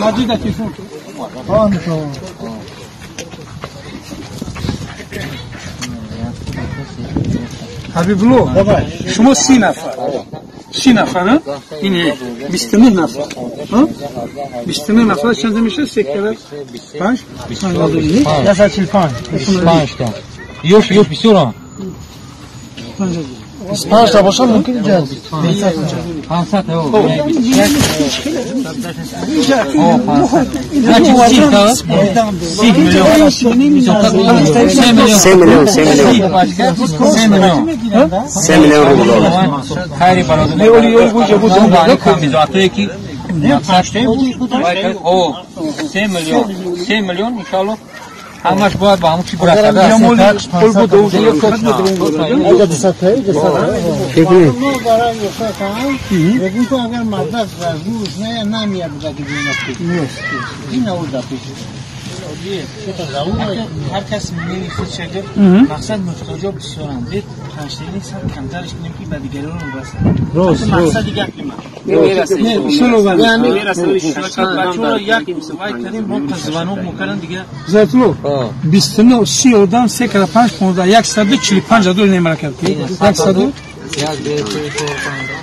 Маҷида телефон. Ҳабибулло, шумо 30 нафар. 30 нафар, ин 29 нафар. 29 нафар чанд мешавад? 3 кара 5 145. 25 та. Ёш бисёр. 25 та бошад мумкин ҷаз. 500 та. 3 миллион, 3 миллион. 3 миллион. 3 миллион рубл. Хайри бародар. 3 миллион. 3 миллион иншоаллоҳ. Ҳамаш бояд ба ҳамон чи бурасад. Агар маблағ разгуш намеяд ҳар кас мери худ шагирд мақсад муҳтоҷо бисёранд. Бед панҷтагини сад камтарш кунем ки ба дигарон расад. Мақсади гапи ман. Бачаҳоро як вай кардем, мо звонок мекардем дига. Зайтулло, 29 30 одам 3 кара 5 15 145 ҳазор немара кард. 100 1 2 3 4 5